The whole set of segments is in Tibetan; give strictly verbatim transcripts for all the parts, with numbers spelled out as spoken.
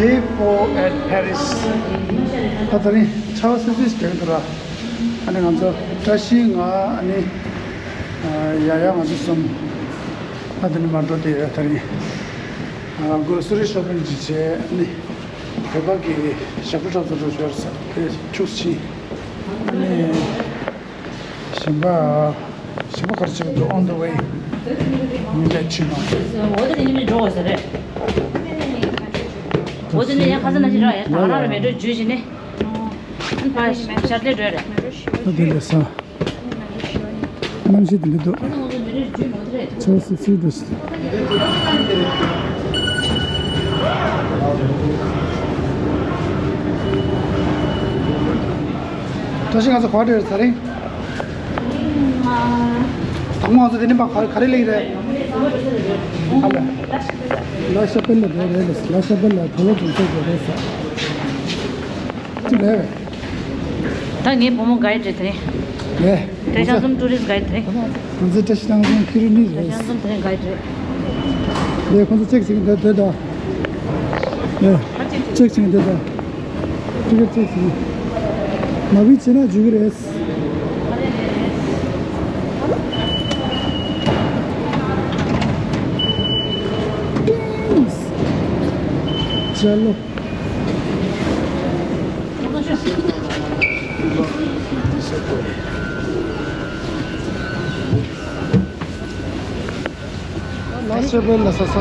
Day four at Paris. ད་ད་རིང་ཆར་པ་སིབ་སིབ་རྒྱག་གི་འདུག་ར། ཨ་ནི་ང་ཚོ་བཀྲ་ཤིས་ང་ཨ་ནི་ཡ་ཡ་ང་ཚོ་གསུམ་ཨ་ད་ནི་མ་འགྲོ་དེ་ད་རིང་གོ་སི་རི་ཤོ་པིང་ཅིག་བྱས། ཨ་ནི་བོད་པ་གི་ཞབས་བྲོ་འཁྲབ་ས་འགྲོ་ཞོར་ས་དེ་ཁྱུག་ཕྱིན། ཨ་ནི་ཞིམ་པ། ཞིམ་པ་ག་རེ་བྱེད་འདུག on the way. ཉིན་ལས་ཕྱིན་ནོ། འོ་དེ་ནི་ཉིན་མི་འགྲོ་བ་ཟེར་རེད། འོ་དེ་ནི་ཡང་ཁ་སང་ན་ཞིག་རག་ཡ་ད་ང་རང་རེ་མེ་འགྲོ་བརྗོད་བཞིན་ནི། ཨ་ཕ་ཤར་ལས་འགྲོ་རེད། ཨ་དེ་ལས་ས། གནམ་གཤིས་དེ་འདྲ་འདུག་ཆར་སིབ་སིབ་འདུག་བཀྲ་ཤིས་ང་ཚོ་ག་པར་འགྲོ་ཡོད་ཚ་རིང་། དང་པོ་ང་ཚོ་དེ་ནས་མར་ག་རེ་ལེགས་རེད། ཨ་ལ། ལ་ཤ་པེལ་ལ་འགྲོ་རེད་ལ། ལ་ཤ་པེལ་ལ་དུག་ལོག་འཛིན་ཚོགས་འགྲོ་རེད་ས། ཅི་རེད། ད་ངའི་བུ་མོ་ག་ཡི་རེད་དེ་རིང་། ལས། ཏེ་ཤང་ཙུམ་ཊུ་རི་སི་ག་ཡི་དེ་རིང་། ང་ཚོ་ཏེ་ཤང་ཙུམ་ཁི་རི་ནི་རེད། ཏེ་ཤང་ཙུམ་དེ་རིང་ག་ཡི་རེད། ལས་ཁོང་ཚོ་ཅེག་ཅིག་འདི་འདི་ད། ལས། ཅེག་ཅིག་འདི་ད། ཅིག་ཅིག་ཅིག་མ་བི་ཆེ་ན་འཇུག་གི་རེད། ཅལ་ལོ། ལ་ཤ་པེལ་ལ་ས་ས་ས་ས་ས།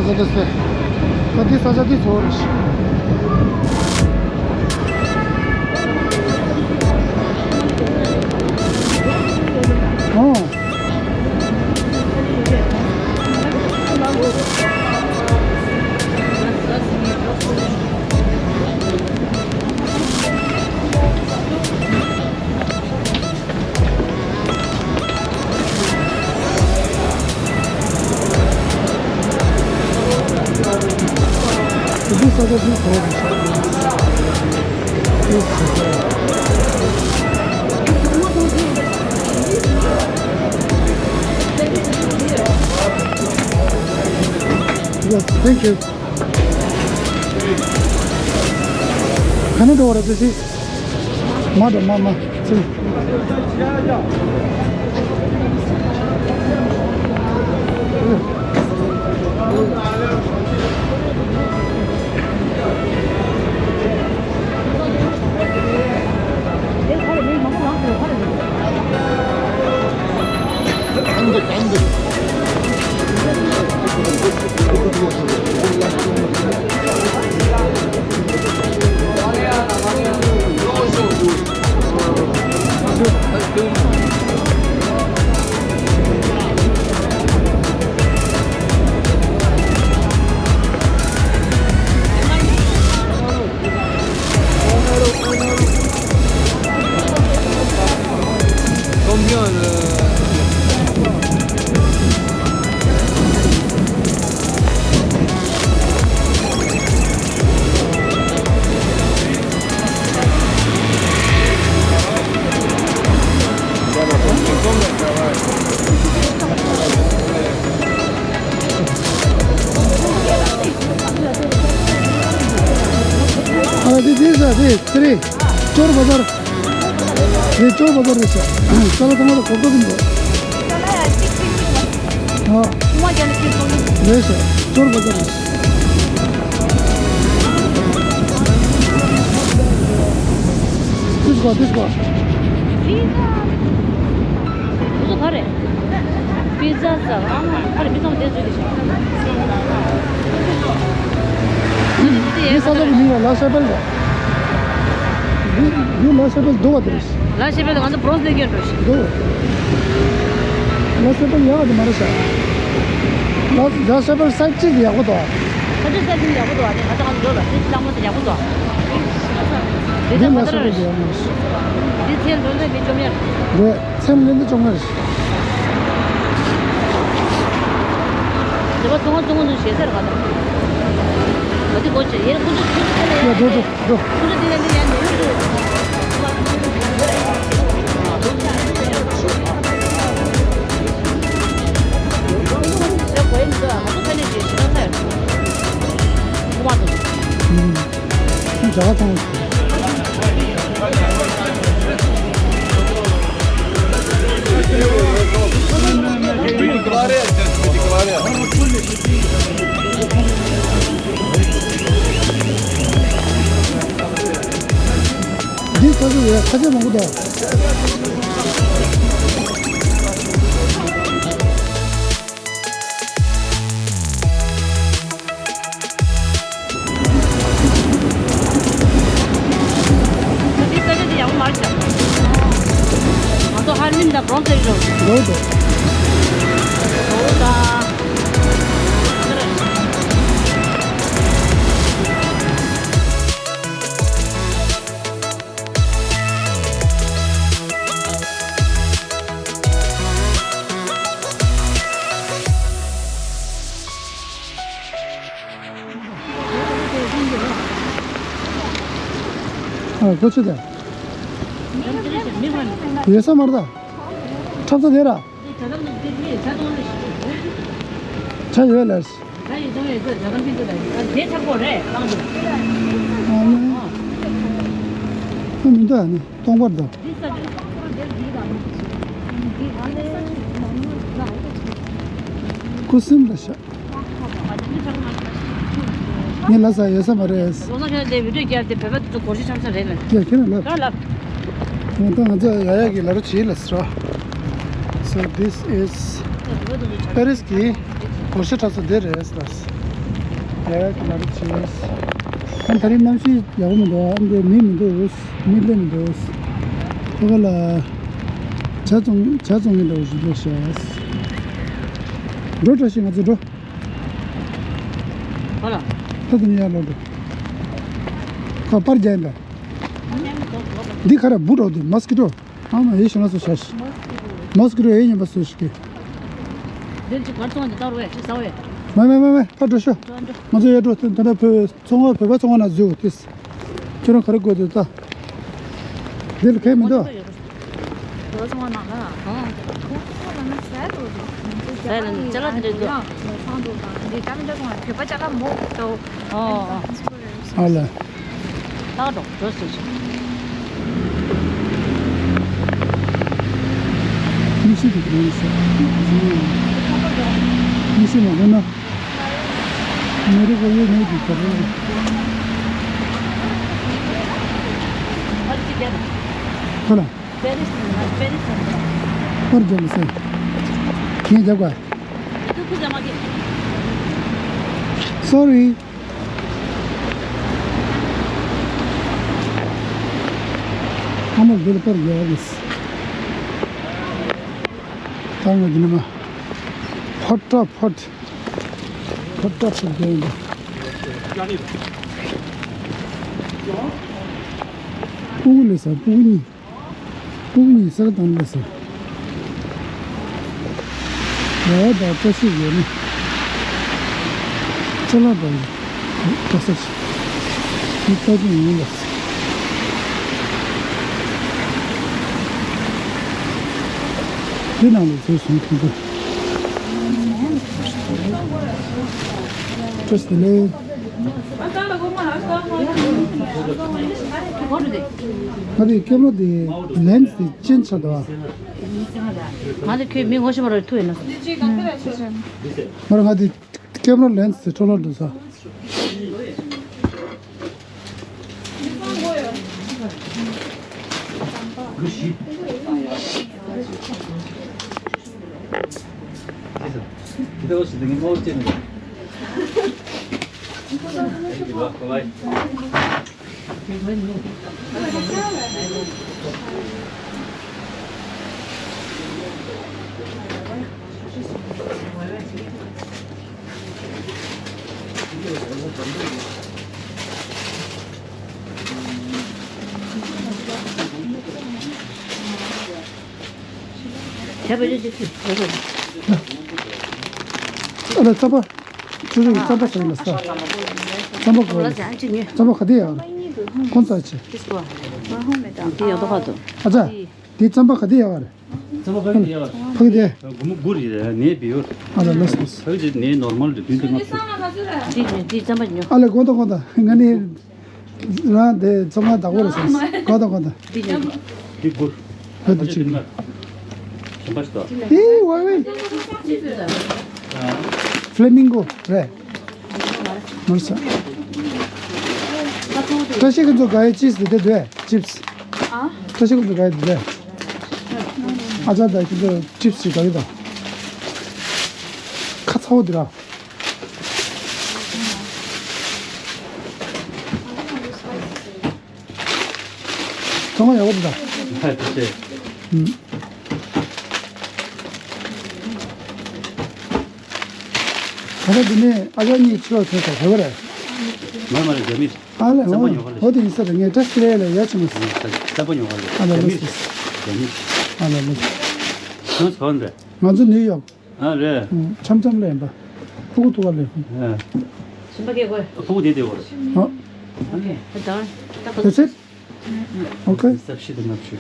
ད་འདི་ས་ཆ་འདི་ཚོ་རེད། ཨོ། Yes, thank you. ག་ནས་འགྲོ་བ་རེད་ཅེ་སི། མ་འགྲོ་མ་མ་ཅི། Combien le... ཨ་དེ་དེ་ས་དེ་དེ་རེད། ཅོར་བ་ཟར། དེ་ཅོར་བ་ཟར་རེད་ཤག་ས་ལ་ཚང་མ་ལ་གོ་སྐབས་ཡིན་པ། ཨ། རེད་ཤག་ཅོར་བ་ཟར་རེད། དེ་ཚོ་དེ་ཚོ། ཁོ་ཚོ་ག་རེ། པི་ཛ་ཟ། ཨ་མ་ག་རེ་མི་ཚང་མ་དེ་བཟོས་ཀྱི་ཤག་འདི་ས་ཆ་གི་མིང་ལ་ལ་ཤ་པེལ་རེད། འདི་འདི་ལ་ཤ་པེལ་འདུག་པ་དེ་རེད། ལ་ཤ་པེལ་ང་ཚོ་བྲོ་སི་ལེ་གྱོན་འགྲོ་ཤག་འདུག་ལ་ཤ་པེལ་ཡག་གི་མ་རེད་ཤག་ལ་ལ་ཤ་པེལ་སའིཊ་ཅིག་ཡག་པོ་འདུག་ས་ཆ་སའིཊ་ཡག་པོ་འདུག་ཨ་ནི་ང་ཚོ་ང་ཚོ་འགྲོ་ལ་སའིཊ་ལྷག་མ་དེ་ཡག་པོ་འདུག་འདི་ད་མ་ལ་ཤ་པེལ་ཡག་མ་རེད། འདི་ཚེ་ལོ་ལོ་མི་བཅོམ་ཡར། རེད། ཚེམ་ལེན་དུ་བཅོ་ལྔ་རེད། ལེ་བ་ཚོང་བ་ཚོང་བ་ཚོ་ཞེ་སར་ག་དང་། ག་དུས་གོ་ཆེ་ཡེ་ཁུ་ཚོ་ཁུ་ཚོ་ལེ་ཡ་འགྲོ་འགྲོ་འགྲོ། ཁུ་ཚོ་དེ་ལ་ལེ་ཡ་ནི་ཡུ་ཚོ། ལེ་གོ་ཡེ་མི་ཚོ་ང་ཚོ་ཕ་ནས་ཞེ་ཞེ་ན་ཚར། ཁུ་མ་ཚོ། རྒྱ་གར་ཚང་མ་ཞིག་འདི་ཁ་ཚུགས་ཡོད། ཁ་ཆེ་མང་པོ་འདུག་འདི་ས་ཆ་འདི་ཡག་པོ་མ་རེད་ཤག་ང་ཚོ་ཧར་ལིན་དང་བྲོ་ཟེར་རོ། འགྲོ་འགྲོ། འགྲོ་དང་། ཨ་གོ་ཆོད་དེ། ཡོད་ས་མ་རེད་ད། འཁྲབ་ས་དེ་ར། ཆ་ཡོད་ལ། ཨ་མི་འདུག་ཨ་ནི་སྟོང་པར་འདུག་ཁུ་སིམ་ལ་ཤ། ངས་ལབ་ས་ཡོད་ས་མ་རེད། ལོ་ན་ཁྱོད་དེ་བི་ཌིའོ་བརྒྱབ་སྟེ་བོད་པ་དེ་ཚོ་སྒོར་གཞས་འཁྲབ་ས་རེད་ལ། ཡ་ཁྱེད་རང་ལབ། ག་ལབ། ད་ང་ཚོ་ཡ་ཡ་གི་ལ་རུ་བྱིས་ལ་སྲ། So this is པེ་རིས་ཀྱི་སྒོར་གཞས་འཁྲབ་ས་དེ་རེད་ལ། ཡ་ཡ་གི་ལ་རུ་བྱིས། ཨ་ད་རིང་གནམ་གཤིས་ཡག་པོ་མི་འདུག་ཨ་འདི་མི་མི་འདུག་མི་སླེབས་མི་འདུག་ཁ་ཁ་ལ། ཇ་བཙོང་ཇ་བཙོང་གི་འདྲ་བོ་ཞིག་འདུག་ཤག་འགྲོ་བཀྲ་ཤིས་ང་ཚོ་འགྲོ། ཧ་ལ། ད་དུང་ཡར་ལོག་འགྲོ། ཁ་པར་རྒྱག་ཡིན་པས། འདི་ཁ་ར་བུ་འགྲོ་འདི་མོ་སི་ཀི་ཊོ། ཨ་མ་ཡེ་ཤི་ང་ཚོ་ཤ་ཤི། མོ་སི་ཀི་ཊོ་ཡེ་ཉན་པ་སུ་ཤི་ཀི། འདིར་ཅིག་གར་སོང་འདི་ལྟ་རོགས་ཅིག་ཟ་བས། མ་མ་མ་མ་ཕར་འགྲོ་ཤོག་འགྲོ་འགྲོ། ང་ཚོ་ཡར་འགྲོ་དེ་འདྲ་བོད་ཚོང་བ་བོད་པ་ཚོང་བ་ན་འཛུལ་དེ། ཁྱོད་རང་ག་རེ་དགོས་འདུག་ལྟ། འདི་ལ་ཁེ་མི་འདུག་བོད་ཚོང་ནང་ལ། ཨང་། ཁོང་ཚོ་ལ་ན་ཟས་འགྲོ་འདུག་ང་ཚོ་ཟས་ལ་ནི་ཅ་ལག་འདི་འདྲ་འདུག་ཨང་། ཚང་འདུག་དང་འདི་ཅ་ལག་འདྲ་ཚང་བོད་པ་ཅ་ལག་མོ་འདུག་ཨོ་ཨོ། ཨ་ལ། ཏག་འགྲོ་འགྲོ་ཟེར་ཞིག་མི་ཤི་དུ་གོང་ས། མི་ཤི་མ་གོ་ན། མི་རིགས་ཡོད་མེད་ཀྱི་ཁྱད་པར། ཁོ་ལ། པར་རྒྱབ་ཟེར། ངས་རྒྱབ་ག Sorry། ཨ་མ་འདི་ལ་པར་རྒྱབ་ཟེར། ད་ང་འདི་ནས་མ། ཕོ་ཊོ་ཕོ་ཊོ། ཕོ་ཊོ་ཕོ་ཊོ་རྒྱབ་ཡིན་པ། སྤུ་གུ་ལས་ས་སྤུ་གུ་གཉིས། སྤུ་གུ་གཉིས་ས་ག་དང་ལས་ས། ཡ་ཡ་དང་བཀྲ་ཤིས་ཡོད་ནི། ཅ་ལག་དང་བཀྲ་ཤིས། འདི་ལྟ་ཅི་ཡིན་ལ། འདི་ནང་ལ་བཟོས་སོང་ཁོང་ཚོ། བཀྲ་ཤིས་བདེ་ལེགས། ང་དེ་ཀེམ་ར་དེ་ལེན་སི་དེ་ཅན་ཆགས་འདུག་ཨ། ང་དེ་ཁྱོད་མི་ངོ་ཤེས་པ་རེད་ཐུག་ཡིན་ན། ང་རང་ང་དེ་ཀེམ་ར་ལེན་སི་དེ་འཕྲོ་བརླག་འགྲོ་ས། ཨ་ལ་རྩམ་པ། ཆུ་ཚོད་རྩམ་པ་ཟ་ཡིན་ལ་ས། རྩམ་པ་གོ་ལ། རྩམ་པ་ག་དེ་ཡག་རེད། ཁོང་ཚ་ཆེ། འདི་ཡག་ཏུ་ཧ་ཏུ། ཨ་ཙ། དེ་རྩམ་པ་ག་དེ་ཡག་རེད། རྩམ་པ་ཕ་གི་དེ་ཡག་རེད། ཕ་གི་དེ། སྒོར་མོ་དགུ་རེད་ནས་བེའུ། ཨ་ལ་ལ་སོ། ཕ་གི་དེ་ནས་ནོར་མལ་རེད། བདུན་དེ་ལྔ་བཅུ། འདི་འདི་རྩམ་པ་ཉོ། ཨ་ལ་གོ་ད་གོ་ད་ང་ནི། རང་དེ་ཚོང་ཁང་བདག་པོ་རེད་ཟེར། གོ་དང་གོ་དང་། འདི་སྒོར། ཧེ་དེ་ཅིག་ནི། ཞིམ་པ་ཞིག་ཏོ། ཨེ་ཝེ་ཝེ། ཕ་ལེ་མིང་གོ་རེད། མར་ས། བཀྲ་ཤིས་ཁོ་ཚོ་ག་ཡེ་ཅིབ་སི་དེ་དེ་དུས་ཅིབ་སི། ཨ། བཀྲ་ཤིས་ཁོ་ཚོ་ག་ཡེ་དེ་དུས། ཨ་ཅག་ད་ཁྱེད་ཚོ་ཅིབ་སི་ཅིག་ག་ཡེ་དང་། ཁ་ཚ་བོ་དེ་ར། ཚང་མ་ཡག་པོ་འདུག་ད། ཐུགས་རྗེ་ཆེ། ཨུམ། ད་ལྟ་འདི་ནས་ཨ་ཅག་གཉིས་ཕྱི་ལོགས་ཐོན་ས་རེད་པ་རེད། མ་མ་རེད། རྒྱ་མི་རེད། ཨ་ལས། རྩམ་པ་ཉོ་ག་ལ། འོ་དེ་ཡིན་ས་རེད། ངས་བཀྲ་ཤིས་ལ་ཡ་ཆེ་མོ་ཟེར། རྩམ་པ་ཉོ་ག་ལ། ཨ་ལས། རྒྱ་མི་ལོས་རེད། རེད། རྒྱ་མི་རེད། ཨ་ལས་ལོས། ཁྱོད་གང་རེད། ང་ཚོ་ནིའུ་ཡོག་ཨ་རེད། ཨུམ། འཆམ་འཆམ་ལ་ཡིན་པ། ཕྲུ་གུ་ཐུག་ག་ལ་ཡིན་པ། ཨ། ཞིམ་པ་སྐད་གོ། ཕྲུ་གུ་དེ་དེ་གོ་རེད། ཨ། ཨོ་ཁེ། ད་ད་ག That's it? Okay. ས་བཞི་དང་ལྔ་བཅུ།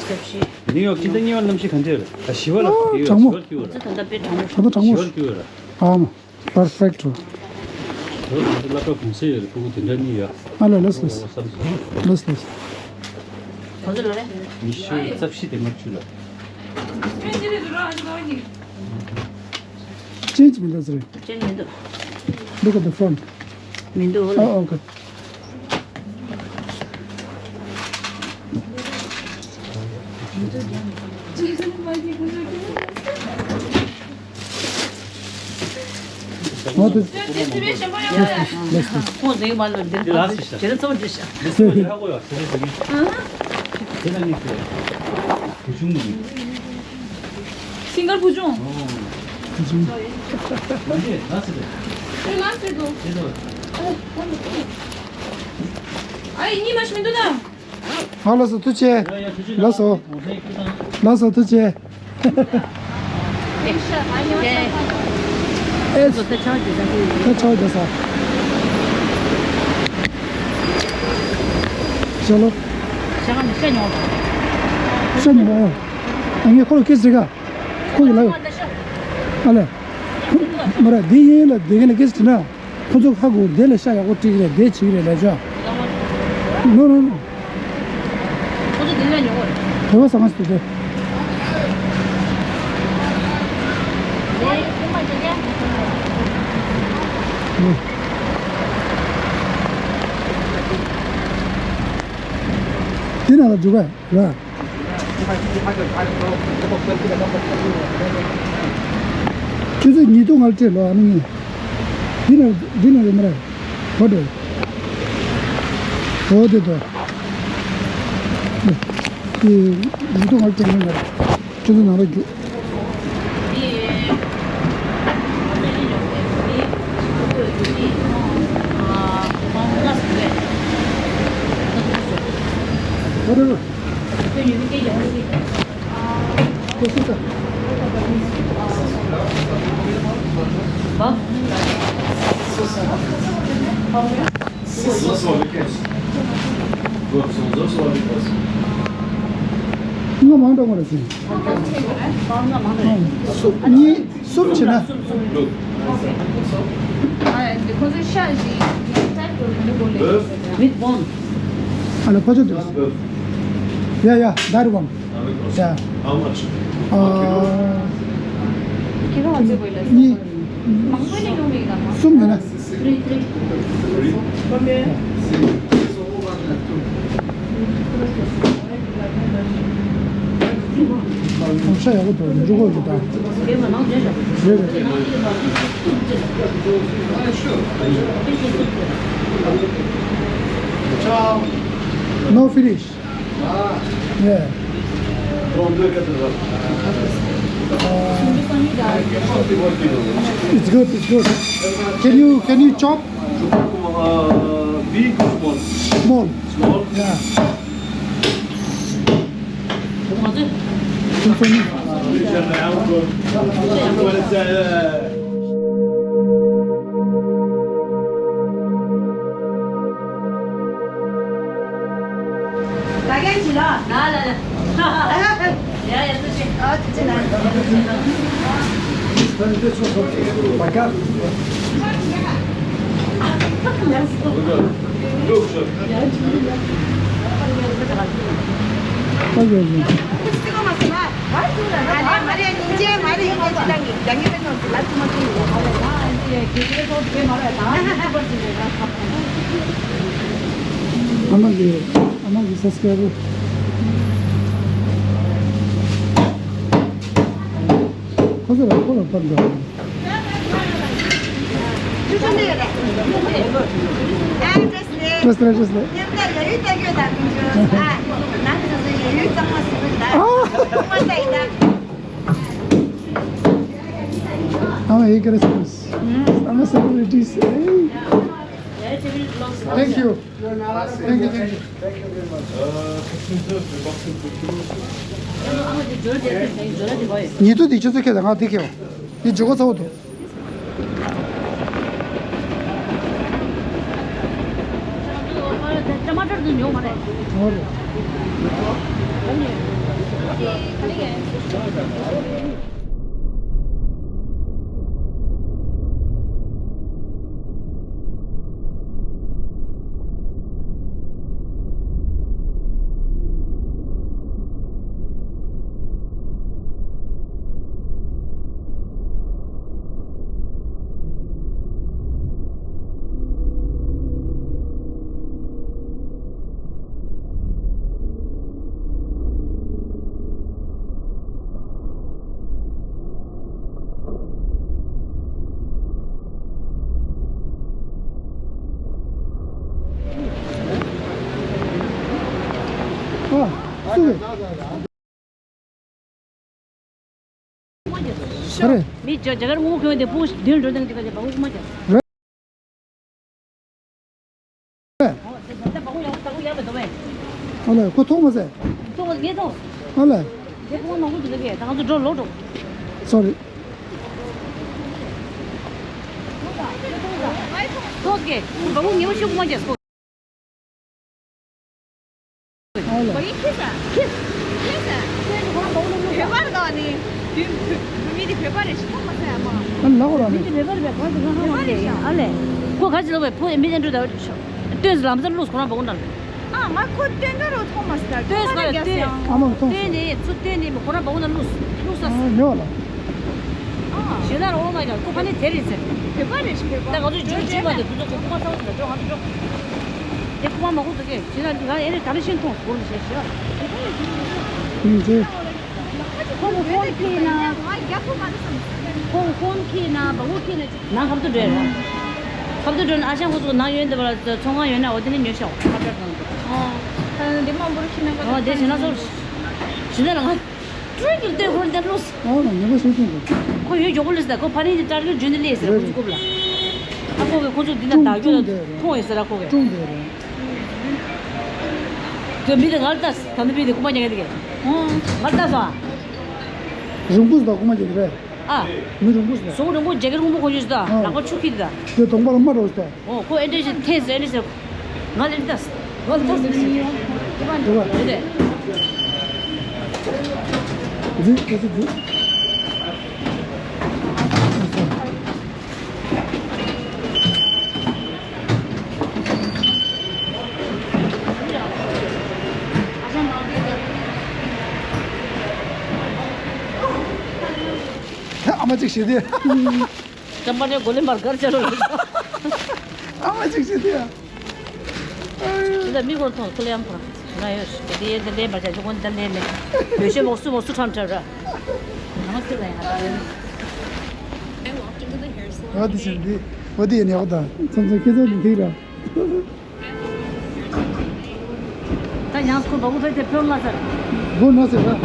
ས་བཞི། ནིའུ་ཡོག་སྤྱི་ཟླ་གཉིས་པ་གནམ་གཤིས་ག་འདྲ་རེད། ཨ། ཞི་བ་ལ། ཨ། གྲང་མོ། ཞི་བ་སྐྱིད་པོ་རེད། ད་ལྟ་དཔེ་གྲང་མོ། ད་ལྟ་གྲང་མོ། ཞི་བ་སྐྱིད་པོ་རེད། ཨ་མ། Perfect. ལོ་དེ་ཚོ་སློབ་གྲྭ་གུང་སེང་ཡོད་རེད། ཕྲུ་གུ་དེ་འདྲ་གཉིས་ཡོད། ཨ་ལས་ལོས་ལོས། ཨོ་བསམ་སོང་། ལོས་ལོས། ག་ཚོད་ལོ་རེད། ཉི་ཤུ་རྩ་བཞི་དེ་ལྔ་བཅུ་ལ། ཅེན་ཇི་མི་འདུག་ཟེར། ཅེན་ཇི་མི་འདུག Look at the front. མི་འདུག་ལ། Oh, okay. ཁོང་ཟེར་གྱི་མ་ལོ་འདིར་ཕར་ལ་ཞེ་ན་ཚོགས་འདི་ཤ། སིང་གར་བུ་ཆུང་། ཨ་ཡེ་གཉིས་མ་ཤི་མི་འདུག་ན། ཨ་ལགས་སོ། ཐུགས་རྗེ་ཆེ། ལགས་སོ། ལགས་སོ། ཐུགས་རྗེ་ཆེ། ཨེ། ད་ཆའོ་ཇེ་ས། ཤ་ལོ། ཤ་ཉོ་བ། ཨ་ངས་ཁོ་ལ་ཁེ་ཟིག་ག་ཁོ་གི་ལ། ཨ་ལས། མ་ར་འདི་ཡིན་ལ་འདི་ག་ནས་ཁེ་ཟིག་ན། ཁོ་ཚོ་ཧ་གོ་དེ་ལ་ཤ་ཡག་པོ་སྤྲད་ཀྱི་རེད། དེ་བྱེད་ཀྱི་རེད་ལས་ཆོག No, no, no. ཁོ་ཚོ་དེ་ལ་ཉོ་གི་རེད། བོད་པ་ཟ་མ་ཟ་དེ། དེ་ནང་ལ་འཇུག་ག་ར། ཁྱོད་ཚོས་ཉིས་སྟོང་ལྔ་སྤྲད་ལོ། ཨ་ནི་ངས་འདི་ན་འདི་ན་ཡོད་མ་རེད། ག་འདྲ། འོ་དེ་དོ། དེ་ཉིས་སྟོང་ལྔ་སྤྲད་ཡོད་མ་རེད། ཁྱོད་ཚོ་ནང་ལ་རྒྱུགས། Whatever. ང་མང་དྲགས་མ་རེད་ཟིན། སུབ་གཉིས། སུབ་བྱེད་ན། ཁོ་ཚོ་ཤ་ཞིག་ཡང་ཏྲེག་ཏུ་མི་འགོ་ལས། With bone. ཨ་ལ་ཕོ་ཆོ་དུ། Yeah, yeah, that one. Yeah. How much? ཨ། ཁྱེད་རང་ཚོས་གོ་ལ། གཉིས། མང་པོ་ནས་ཡོང་བའི་ག་མ། གསུམ་ཡོད་ན། Three, three. Three? Come here. ཤ་ཡག་པོ་འདུག་འཇུ་གོ་འདུག་ད། རེད་རེད། No finish. Yeah. It's good, it's good. Can you, can you chop? Uh, big or small? Small. Small? Yeah. ཨ་མ་གི་ཨ་མ་གི་སབ་སི་ཀ་རའི་བར། ཁོ་ཚོ་ལ་ཁོ་ལ་བར་འགྲོ། བཀྲ་ཤིས་བདེ་ལེགས། བཀྲ་ཤིས་བདེ་ལེགས། བཀྲ་ཤིས་བདེ་ལེགས། ཨ་མ་ཡི་ཀེ་རེ་སི་ཁྲི་སི་མ་སི། ཨ་མ་ཡི་ཀེ་རེ་སི་ཁྲི་སི་མ་སི། ཨ་མ་སེ་ལེ་བྷི་རི་ཊི་སི། Thank you. Thank you, thank you. ཉེ་དུ་དེ་ཆུ་ཚོད་ཁེལ་ད་ང་དེ་ཁེལ་བ། དེ་ཇོ་གོ་ཚ་བོ་འདུག་ཊ་མ་ཊར་དེ་ཉོ་མ་རེད། ཨོ་རེད། ཨ། སུ་རེད། ཨ་རེ། མི་ཇ་ཇ་གར་ངོ་གོན་དེ་ཕུ་དུན་འགྲོ་དང་ཅི་ག་ཅི་བ་ཧུ་མ་ཇ། རེད། ཨོ་དེ་ད་བ་ཧུ་ཡག་ད་བ་ཧུ་ཡག་མེད་དོ་བས། ཨ་ལེ་ཁོ་ཐོག་མ་ཟེ། ཐོག་མ་ངས་ཐོག་ཨ་ལེ། དེ་ཕུ་མ་ཧུ་དུ་ག་གེ་ད་ང་ཚོ་འགྲོ་ལོག་འགྲོ། སོ་རི། ཐོག་གེ་བ་ཧུ་ངེ་བ་ཤུ་གུ་མ་ཇ་སོ། ཨོ་ལེ། བོད་ཡིག་ཁྱེད་ས། ཁྱེད། ཁྱེད་ས། ཁྱེད་ཁོ་རང་བོད་ནང་བོད་པ་རེད་ནི། དེ་བོད་མི་དེ་བོད་པ་རེད་ཤི་ཐོག་མ་ཟེར་ཡ་མ། ཨ་ལགས་ར་མི་ནི། དེ་བོད་པ་རེད་པས་གང་དུ་གང་ཧ་མ་ལས་ཡིན་ཨ་ལེ། ཁོ་ག་ཅི་ལབ་པས་བོད་མི་དེ་འགྲོ་ད་ལྟོས་ཟེར་ལམ་སང་ལུས་ཁོ་རང་བོད་ནང་། ཨ་ང་ཁོ་སྟོན་ད་རོ་ཐོག་མ་ཟེར་ལྟོས་ཟེར་ལྟོས། ཨ་མ་ཐོག་སྟོན་ནི་ཚུར་སྟོན་ནི་ཁོ་རང་བོད་ནང་ལུས་ལུས་ས། ཨ་ཉོ་ལ། ཞེ་ན་རོ་མ་ཡ་ཁོ་ཕ་ནི་དེ་རེད་ཟེར། བོད་པ་རེད་ཤི་བོད་པ། ད་ང་ཚོ་རྒྱུ་རྒྱུས་མ་དེ་དུ་ཚོ་ཁོ་ཁོ་མ་ས་བ་ཟེར་ད་ང་ཚོ་འགྲོ། དེ་ཁོ་མ་མ་ཁོ་ཚོ་སྐད་ཇི་ལྟར་ང་ཨེ་རེ་ད་རེ་ཤིན་ཐོང་སྐོར་ལ་བྱས་ཤག་ཁོང་ཧོན་ཁེ་ན། ཁོང་ཧོན་ཁེ་ན་བ་ཧུ་ཁེ་ན་ཅིག་ནང་ཁབ་ཏུ་འགྲོ་ར། ཁབ་ཏུ་འགྲོ་ན་ཨ་ཞང་ཁོ་ཚོ་ནང་ཡོད་འདི་བ་ཚོང་ཁང་ཡོད་ན་འོ་དེ་ནི་ཉོ་ཤོག་ཁབ་ཏུ་འགྲོ། ཨོ། ད་འདི་མ་འབོར་ཁེ་ན་ག་ཨོ་དེ་ཞེ་ན་སོ། ཞེ་ན་ང་། ཀྲུང་གིས་ལྟོས་ཁོར་འདི་ལོས། ཨོ་ལ་ཉེ་པོ་ཤོད་ཀྱིན་འདུག་ཁོ་ཡོད་མགྱོགས་པོ་ལས་ད་ཁོ་ཕ་ནི་དེ་ཏྲར་གི་ཇུན་དེ་ལས་ཟེར་ཁོ་ཚོ་རྐུབ་ལ། ཨ་ཁོ་གིས་ཁོ་ཚོ་འདི་ན་ཀྲུང་བདག་ཀྱོད་ཀྲུང་ལ་དེ་རེད། མཐོང་ཡོད་ཟེར་ཨ་ཁོ་གིས། ཀྲུང་དེ་རེད། དེ་མི་དེ་ང་ལ་ལྟ་ད་ནི་མི་དེ་རྐུ་མ་རྒྱག་མཁན་དེ་གས། ཨོ། ང་ལ་ལྟ་སོང་ཨ། རིང་པོ་ཟེར་ད་རྐུ་མ་རྒྱག་གི་རེད། ཨ། མི་རིང་པོ་ཟེར་ད། ཟོག་རིང་པོ་རྒྱ་གར་རྐུན་མ་གོན་ཆུ་ཟེར་ད། ཨ། ལག་པ་ཆུ་ཁྱེར་ད། དེ་གདོང་པ་ལ་རྨ་འགྲོ་ཟེར་ད། ཨོ་ཁོ་ཨེ་འདྲས་ཞིག་ཐེ་ཟེར་ཨེ་འདྲས་ཟེར། ང་ལེན་ཏེ་ལྟ། ང་ལྟ་ཟེར་ཟེར། རེད་པས། འཛུལ་ཁོ་ཚོ་འཛུལ། ཨ་མ་གཅིག་བྱེད་དེ། ཅམ་པ་ནས་གོ་ལེ་མར་གར་བྱ་རོགས། ཨ་མ་གཅིག་བྱེད་དེ། ད་མི་གོ་ཐོང་ཁུ་ལེ་ཡང་ཕོ། ང་ཡོད་ཤི་དེ་ཡེ་དེ་ལེན་པར་བྱ་ཅི་གོན་དེ་ལེན་མེད། བེ་ཤེ་མོག་སུ་མོག་སུ་ཁྲམ་ཁྲབ་ར། ང་སུ་ལ་ཡང་ད་ལེན། ང་དེ་བཞིན་དེ་བ་དེ་ཡེ་ནས་ཡག་པོ་དང་མཚམས་མཚམས་སྐད་ཆ་དེ་འཐིག་ར། ད་ཡང་སྐོར་བ་ཀུ་ཕེ་དེ་ཕེ་ལ་ཟེར། སྒོ་ན་ཟེར་ར།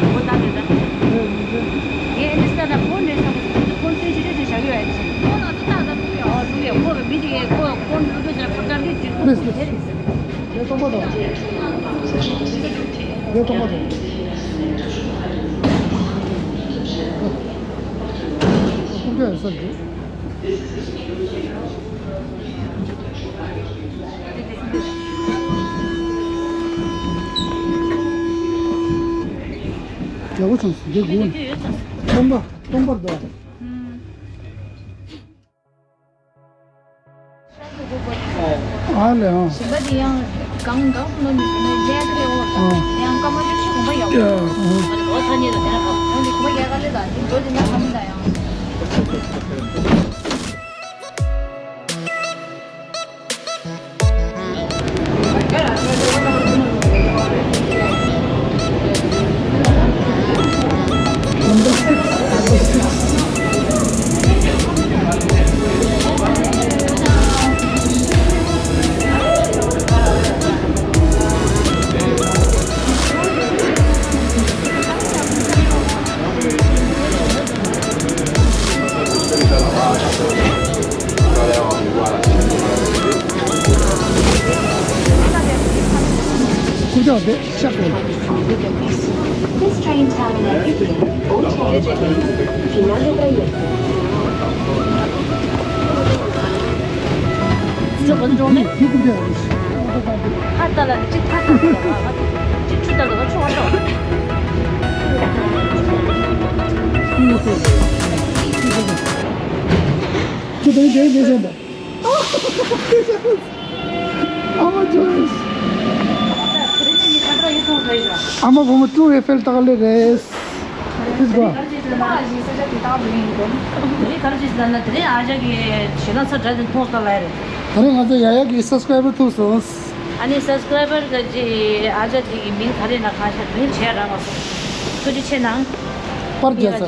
སྒོ་ད་རེད་ད། ངས་ཨེ་ནི་སི་ད་ད་ཕོན་ནས་ད་ཕོན་སྟོན་ཅི་རེད་དེ་བཞག་ཡོད་ཨེ་ནི་སི། ཁོ་ང་ཚོ་ད་ད་ཐུག་ཡོད། ཨོ་ཐུག་ཡོད། ཁོ་གི་མི་དེ་ཡས་ཁོ་ཕོན་ལུགས་དེ་ཟེར་ཁོ་ད་འདི་དེ་ཁོ་དེ་རེད་ཟེར། ལས་གཏོང་པ་དང་། ལས་གཏོང་པ་དང་། ཁོང་ཁྲོ་ཡང་སར་འདུག་རྒྱལ་པོ་ཚང་སུ་འདི་དགོས་ནི། སྟོང་པ་སྟོང་པར་འདུག་ཨ་ལེ་ཨང་། ཞིང་ཁ་དེ་ཡང་གང་གང་སུ་ནོ་ནི་ནི་རྒྱལ་དེ་རེ་འོ། ཨང་། ཡང་སྐར་མ་བཅུ་བཞི་གོམ་པ་ཡག་པོ། ཨང་། ཨོ་ཐ་ཉེ་ལ་དེ་ན་གང་ཡང་དེ་གོམ་པ་རྒྱག་ག་ལེ་ད་དེ་འགྲོ་དེ་ན་གང་མི་ད་ཡང་། This train terminates in Old Chelsea. Final de trayecto. ཨ་མ་ཇོ་ཡིས། ཨ་མ་བུ་མོ་ཊུར་ཨེ་ཧྥེལ་ལྟ་ག་སླེབས་རེད། ཕིས་གོ། དེ་རིང་ག་རེ་བྱས་ཟེར་ན་དེ་རིང་ཨ་ཅག་གིས་ཞེ་དྲག་ཚ་དྲོད་ཅིག་མཐོང་སོང་ལབ་རེད། དེ་རིང་ང་ཚོ་ཡ་ཡ་གི་སབ་སི་ཀ་རའི་བར་ཐུག་སོང་། ཨ་ནི་སབ་སི་ཀ་རའི་བར་གི་ཅིག་ཨ་ཅག་དེ་གི་མིང་ག་རེ་ན་ཁ་ཤས་མིང་བྱས་རག་མ་སོང་། ཐུགས་རྗེ་ཆེ་གནང་། པར་རྒྱག་ས།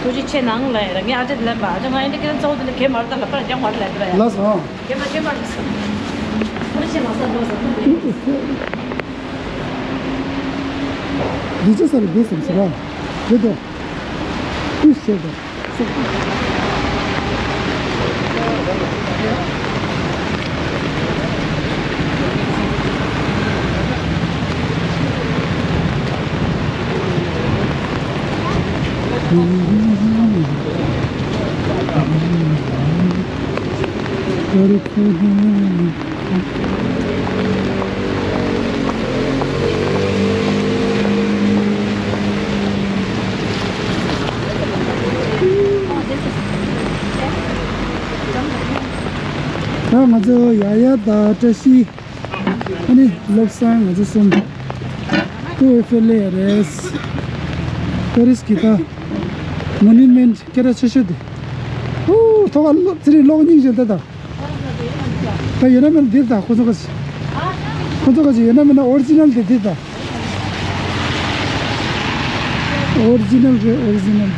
ཐུགས་རྗེ་ཆེ་གནང་ལབ་ཡ་ར། ངས་ཨ་ཅག་དེ་ལབ་པ། ཨ་ཅག་ང་ཡིན་ན་ཁྱེད་རང་གཙོ་བོ་དེ་ལ་གད་མ་རེད་ད་ལ་པར་རྒྱག་མ་རེད་ལབ་དེ་ར་ཡ། ལགས་སོ། གད་མ་གད་མ་རེད་ཟེར། ཐུགས་རྗེ་ཆེ་མ་ཟ་འགྲོ་ཟེར། འདི་ཅི་ཟེར་འདི་སེམས་ཟེར་ར། འདི་དོ། ཀུ་ཤེ་དོ། ད་ང་ཚོ་ཡ་ཡ་དང་བཀྲ་ཤིས། ཨ་ནི་བློ་བཟང་ང་ཚོ་གསུམ། ཏུའུ་ཨེ་ཧྥེལ་ལ་རེད། པེ་རིས་ཀྱི་ད་མོ་ནུ་མེན་ཊི་སྐད་གྲགས་ཆེ་ཤོས་དེ། ཧུ། ཐོག་ཁ་ལོ་ཙི་རི་ལོག་སྙིང་རྗེ་ལྟ་ད། ད་ཡོད་ན་མེད་ན་འདིར་ད་ཁོ་ཚོ་ག་ཚོད། ཁོ་ཚོ་ག་ཚོད་ཡོད་ན་མེད་ན་ཨོ་རི་ཇི་ནལ་དེ་འདིར་ད། ཨོ་རི་ཇི་ནལ་རེད། ཨོ་རི་ཇི་ནལ།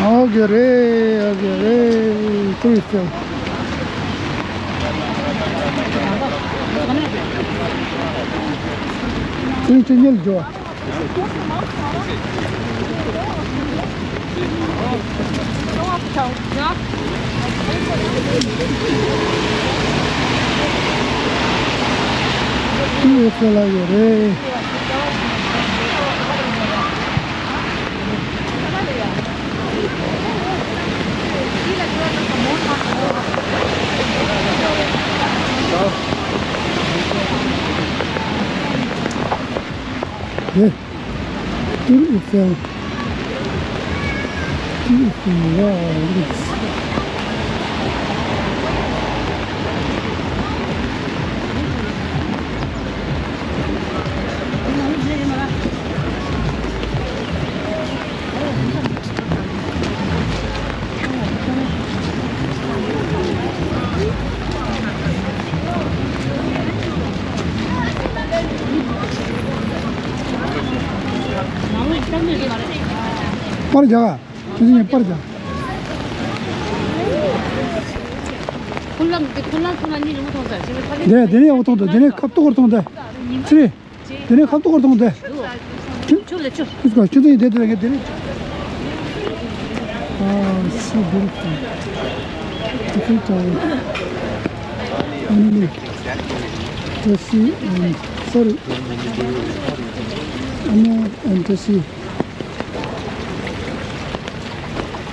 ཨོ་ཀེ་རེད། ཨོ་ཀེ་རེད། ཁོ་ཡི་ཕེལ། ཁོ་ཡི་ཁྱོད་ཉལ་འགྲོ། ཁོ་ཡི་ཕེལ་ལ་ཡོད་རེད། ཨེ། ཏུའུ་ཨེ་ཧྥེལ། ཏུའུ་ཨེ་ཧྥེལ། ཝའོ། པར་རྒྱག་ག་ཁྱོད་ཚོ་ངས་པར་རྒྱག་ཁུ་ལམ་དེ་ཁུ་ལམ་ཁུ་ལམ་གཉིས་རིང་པོ་མཐོང་ས་ཞིག་ཁ་ལེ། དེ་ནས་ཡག་པོ་མཐོང་འདུག་དེ་ནས་ཁ་ཏོག་གོར་མཐོང་འདུག་ཚེ་རིང་། དེ་ནས་ཁ་ཏོག་གོར་མཐོང་འདུག་ཆུ་ལ་ཆུ། ཁྱོད་ཚོ་ཡིན་དེ་དེ་ངས་དེ་ནས། ཨ། so beautiful. Different color. Only Tessie and, sorry. Anna and Tessie.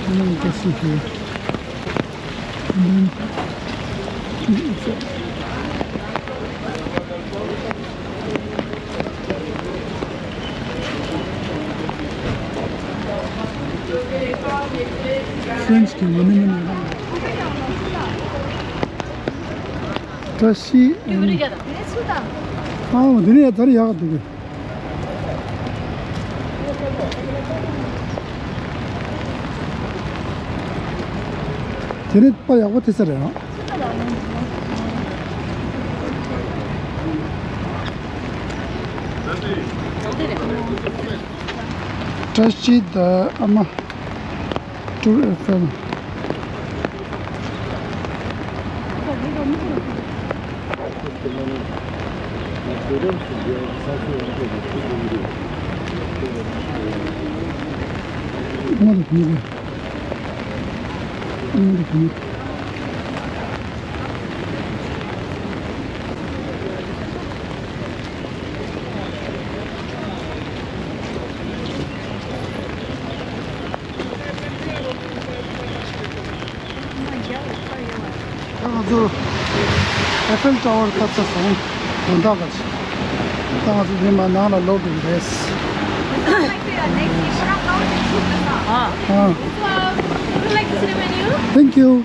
Anna and Tessie here. And then it's a French གི་མོ་ནུ་མེན་ཊི་ཡོད་རེད། བཀྲ་ཤིས། ཨ་འོ་དེ་ནས་ཡ་ཚར་ཡག་འདུག་གི། དེ་ནས་པ་ཡག་པོ་ཐེབས་ས་རེད་ཨང་། བཀྲ་ཤིས་དང་ཨ་མ། Tour Eiffel. ད་ང་ཚོ་ཨེ་ཕེལ་ཊ་ཝར་ལྟ་ཚར་སོང་། དོན་དག་ག་ཅིག་ད་ང་ཚོ་ཉི་མ་ནང་ལ་ལོག་འགྲོ་གི་རེད། ཨ། Thank you.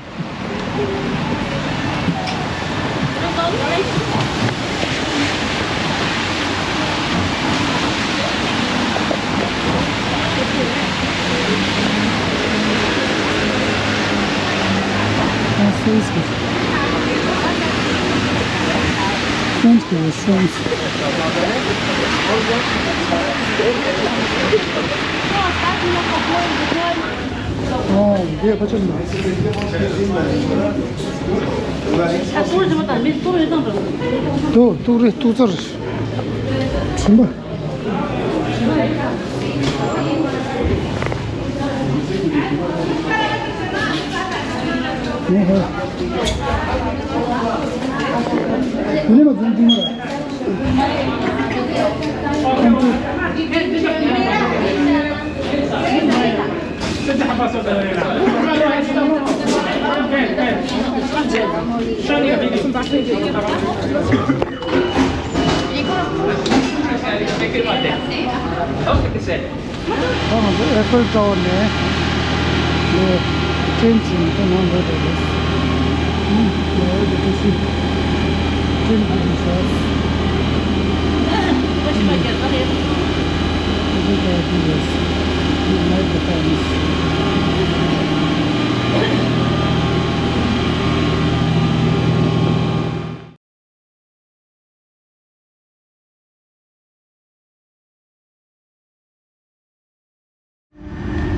French restaurants. ཨོ། འདི་ཕ་ཆེར་འདུག་ཏུ་ཏུ་རེ་ཏུ་ཚར། གྲིམ་པ། ཨོ་ཧོ། འདི་ནི་མ་འཛིན་འཛིན་མ་རེད། ད་ང་ཚོ་ཨེ་ཕེལ་ཊ་ཝར་ནས་ལོ་ཊེན་ཕྱིན་ནས་ནང་ལོག་འགྲོ་རེད། ཨུམ། ལོ་རེད་ཀྱི་ཤི། ཊེན་ཕྱིན་ནས་ཤར།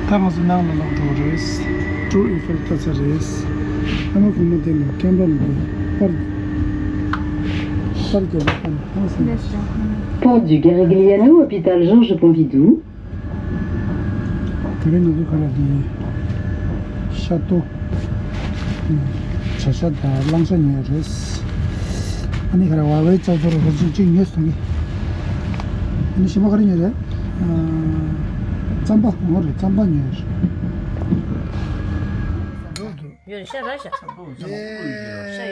ད་ང་ཚོ་ནང་ལ་ལོག་འགྲོ་གི་རེད། ཏུར་ཨི་ཕེལ་ལྟ་ཚར་རེད། ཨ་མ་བུ་མོ་དེ་ལ་ཀེམ་ར་ལ་འགྲོ། པར། པར་རྒྱག་པ་ཨ་མ་ཧང་སང་། Pont du Garigliano, hôpital Georges Pompidou. དེ་རིང་ང་ཚོ་ག་ལ་དེ་ཤ་ཏོ། བྱ་ཤ་དང་གླང་ཤ་ཉོས་རེད། ཨ་ནི་ག་རེ་ཝ་ཝའི་ཅ་ཅོར་རོ་ཅིག་ཅིག་ཉོས་སོང་གི། ཨ་ནི་ཞིམ་པོ་ག་རེ་ཉོས་རེད། ཨ། རྩམ་པ་ངོ་རེད། རྩམ་པ་ཉོས་རེད། ཡོད་ཤ་ར་ཤ། ཤ་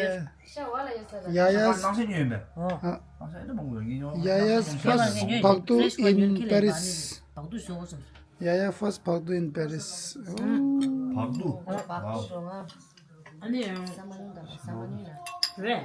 ཡོད། ཤ་ཝ་ལ་ཡོད་ས་ར། ཡ་ཡ། གླང་ཤ་ཉོས་ཡིན་པས། ཨོ། གླང་ཤ་ཨེ་འདྲ་མང་པོ་ཡོད། ངས་ཉོ་བ། ཡ་ཡ། ཕར་སི་བག་ཏུ་ཨིན་པེ་རིས། བག་ཏུ་བཟོ་བ་སོང་། ཡ་ཡ། ཕར་སི་བག་ཏུ་ཨིན་པེ་རིས། བག་ཏུ། ཨ་ནི་ཡང་། རེད།